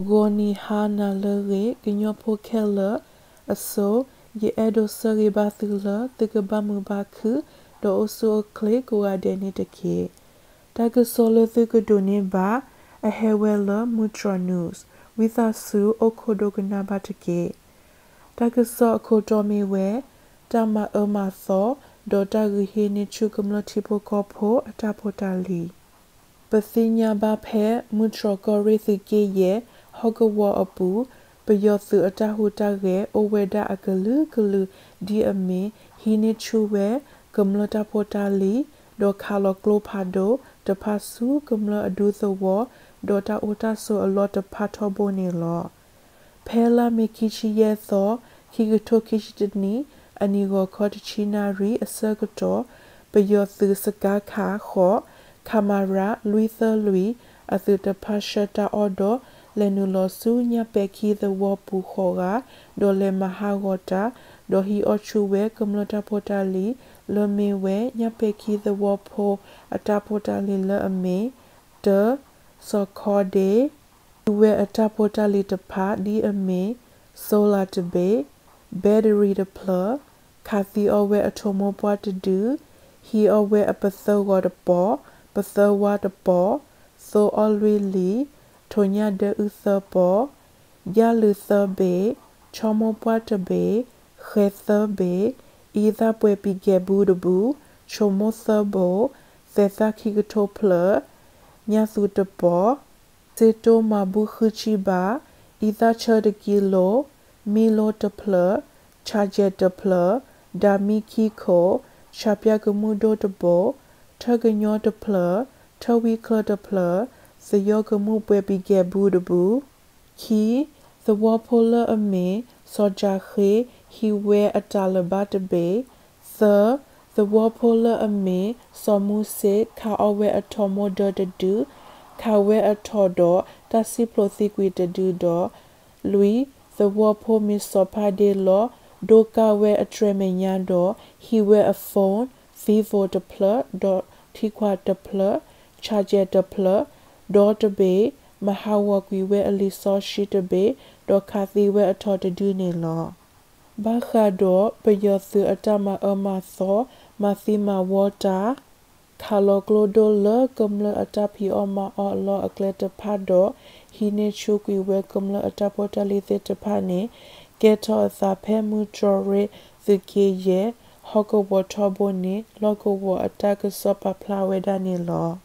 ဂီၤနံၤဟါနၤလၢအဂ့ၤ ကညီဖိခဲလၢာ်, အစိ, ယအဲၣ်ဒိးဆၢဂ့ၤဘၣ်သုလၢ သုကဘၣ်မုာ်ဘၣ်ခုၣ် ဒီးအိၣ်ဆူၣ်အိၣ်ချ့ကိးဂၤဒဲးန့ၣ်တက့ၢ်. တၢ်ကစီၣ်လၢသုကဒိးန့ၢ်ဘၣ် အဟဲဝဲလၢ မုၢ်တြီၤ news, ဝံသးစူၤအိၣ်ခိးဒိကနၣ်ဘၣ်တက့ၢ်. တၢ်ကစီၣ်အခိၣ်တီမ့ၢ်ဝဲ တၢ်မၤအၢမၤသီ ဒီးတၢ်ဂုာ်ဟံးန့ၢ်ဆူၣ်ကမျၢၢ်ထံဖိကီၢ်ဖိအတၢ်ဖိတၢ်လံၤ. ပသ့ၣ်ညါဘၣ်ဖဲ မုၢ်တြီၤကီၢ်ရ့ၣ်သုးက့ယဲၢ် ဟီၣ်ကဝီၤအပူၤ ပယီၤသုးအတၢ်ဟူးတၢ်ဂဲၤအိၣ်ဝဲဒၣ်အကလုာ်ကလုာ် ဒ်အမ့ၢ် ဟံးန့ၢ်ဆူၣ်ဝဲ ကမျၢၢ်တၢ်ဖိတၢ်လံၤ ဒီးခးလီၤကျိဖးဒိၣ်တဖၣ်ဆူကမျၢၢ်အဒူသဝီ ဒီးတၢ်အိၣ်တၢ်ဆိးအလီၢ်တဖၣ်ထီဘိန့ၣ်လီၤ. ဖဲလါမ့ၤခံဆံယဲၢ်သီ ခံကထိခံဆံတနံၣ် အနံၣ်ဂီၤခီတဆံနၣ်ရံၣ်အဆၢကတီၢ် ပယီၤသုးစကါခး ဃိး, ခမရ လွံၢ်သၢလွံၢ် အသုးတဖၣ်ဆှၢတၢ်အီၣ်ဒီး လဲၤနုာ်လီၤဆူညၣ်ပဲာ်ခံသဝီပူၤဃိးဂၤ ဒီးလဲၤမၤဟးဂီၤတၢ် ဒီးဟံးအီၣ်ဆူၣ်ဝဲကမျၢၢ်တၢ်ဖိတၢ်လံၤ လၢမ့ၢ်ဝဲ ညၣ်ပဲာ်ခံသဝီဖိအတၢ်ဖိတၢ်လံၤလၢအမ့ၢ် တၢ, စီၤခီဒ့ ဟံးဝဲအတၢ်ဖိတၢ်လံၤတဖၣ် ဒ်အမ့ၢ် solar တဘ့ၣ်, battery တဖျၢၣ်, ခးသံအီၣ်ဝဲအထိးမိၢ်ပှၢ်တဒု, ဟံးအီၣ်ဝဲအပသၢဂီၤတပီၤ, ပသၢဝါတပီၤ, သိအီၣ်လွံၢ်လံၤ, ထိးညၣ်ဒၢအုၣ်သၢပီၤ, ယၣ်လုးသၢဘ့ၣ်, ဆီမိၢ်ပှၢ်တဘ့ၣ်, ဃဲၤသၢဘ့ၣ်, အံသၣ်ပှဲၤပံၤကဲၤဘူတဘူ, ဆိမိၣ်သၢဘိ, သဲးသၣ်ခံကထိဖျၢၣ်, ညၣ်သူတပီၤ, စ့တိမၤဘူဃုဆံဘး, အံသၣ်ဆၢတကံလိ, မံလိတဖျၢၣ်, ဆၣ်ကဲၤ တဖျၢၣ်, ဒၣ်မံခံခိၣ်, ဆၣ်ပၠၣ်ကမူၣ်ဒိၣ်တဘိ, ထၢၣ်ကညီတဖျၢၣ်, ထၢၣ်ဝံချၢတဖျၢၣ်, သယီကမူၣ်ပှဲၤပံၤကဲၤဘူတဘူ, ခံ, သဝီဖိလၢအမ့ၢ် စီၤကၠၤဃ့ ဟံးဝဲအတၢ်လၢၤဘၣ်တဘ့ၣ်, သၢ, သဝီဖိလၢအမ့ၢ် စီၤမူစ့ ခးအီၣ်ဝဲအထိးမိၢ်ဒၢတဒု, ခးဝဲအထိးဒီးတၢ်စံၣ်ဖျိးသံကွံာ်တဒုဒီး လွံၢ်, သဝီဖိမ့ၢ်စီၤဖါဒ့လီၤ ဒိကၢ်ဝဲအတြဲၤမဲာ်ညါဒီး ဟံးဝဲအ phone, Vivo တဖျၢၣ် ဒီးထံခွးတဖျၢၣ်, ဆၣ်ကဲၤတဖျၢၣ်, ဒီတဘ့ၣ်, မၤဟးဂီၤကွံာ်ဝဲအလံာ်စီဆှံတဘ့ၣ် ဒီးခးသံဝဲအထိးတဒုန့ၣ်လီၤ. ဘၣ်ဃးဒီးပယီၤသုးအတၢ်မၤအၢမၤသီ မၤသံမၤဝီတၢ် ခးလီၤကျိဒိၣ်လၢကမျၢၢ်အတၢ်ဖံးအီၣ်မၤအီၣ်အလီၢ်အကျဲတဖၣ်ဒီး ဟံးန့ၢ်ဆူၣ်ကွံာ်ဝဲကမျၢၢ်အတၢ်ဖိတၢ်လံၤသ့ၣ်တဖၣ်န့ၣ် ကဲထီၣ်အသးဖဲမုၢ်တြီၤရ့ၣ်သုးက့ယဲၢ် ဟီၣ်ကဝီၤထီဘိန့ၣ် လီၢ်ကဝီၤအတၢ်ကစီၣ်ပာ်ဖျါဝဲဒၣ်န့ၣ်လီၤ.